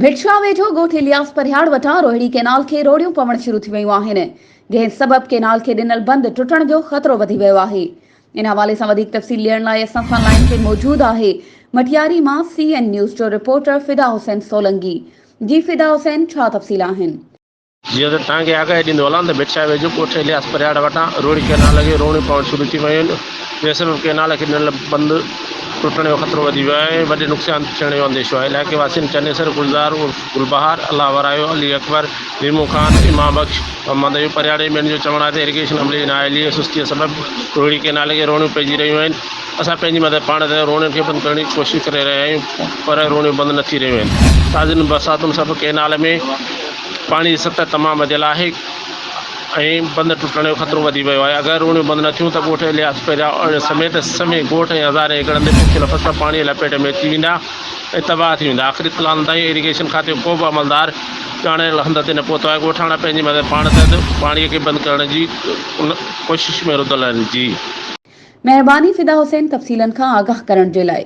ڀٽشاهه ويجهو ڳوٺ الياس پرهياڙ وٽان روهڙي ڪئنال کي روڙيون پوڻ شروع ٿي ويون آهن، جنهن سبب ڪئنال کي ڏنل بند ٽٽڻ جو خطرو وڌي ويو آهي. ان حوالي سان وڌيڪ تفصيل ڏيڻ لاء اسان سان لائين تي موجود آهي مٽياري مان سي اين نيوز جو رپورٽر فدا حسين سولنگي. جي فدا حسين ڇا تفصيل آهن؟ جيئن ته توهان کي آگاهي ڏيندو هلان ته ڀٽ شاهه ويجهو ڳوٺ الياس پرهياڙ وٽان روهڙي ڪئنال کي روڻيون پوڻ شروع ٿي ويون آهن، جنهن سبب ڪئنال کي ڏنل بند ٽٽڻ جو خطرو وڌي ويو آهي ۽ وڏي نقصان ٿيڻ جو انديشو آهي. علائقي واسين چنيسر، گلزار عرف گلبهار، الله ورايو، علي اڪبر، ليمو خان، امام بخش، محمد ايوب پرهياڙ ۽ ٻين جو چوڻ آهي ته ايريگيشن عملي جي نااهلي ۽ سستيء سبب روهڙي ڪئنال کي روڻيون پئجي رهيون آهن. اسان پنهنجي مدد پاڻ تحت روڻين کي بند ڪرڻ جي ڪوشش ڪري رهيا آهيون پر روڻيون بند نه ٿي رهيون آهن. تازين برساتن سبب ڪئنال ۾ پاڻي جي سطح تمام وڌيل آهي ۽ بند ٽٽڻ جو خطرو وڌي ويو آهي. اگر روڻيون بند نه ٿيون ته ڳوٺ الياس پيريا سميت سوين ڳوٺ ۽ هزارين ايڪڙن تي پوکيل فصل پاڻي جي لپيٽ ۾ اچي ويندا ۽ تباهه ٿي ويندا. آخري اطلاعن تائين ايريگيشن کاتي جو ڪو به عملدار ڄاڻايل هنڌ تي نه پهتو آهي. ڳوٺاڻا پنهنجي مدد پاڻ تحت پاڻي کي بند ڪرڻ جي ڪوشش ۾ رڌل آهن. جي. مهرباني فدا حسين تفصيلن کان آگاهه ڪرڻ جي لاء.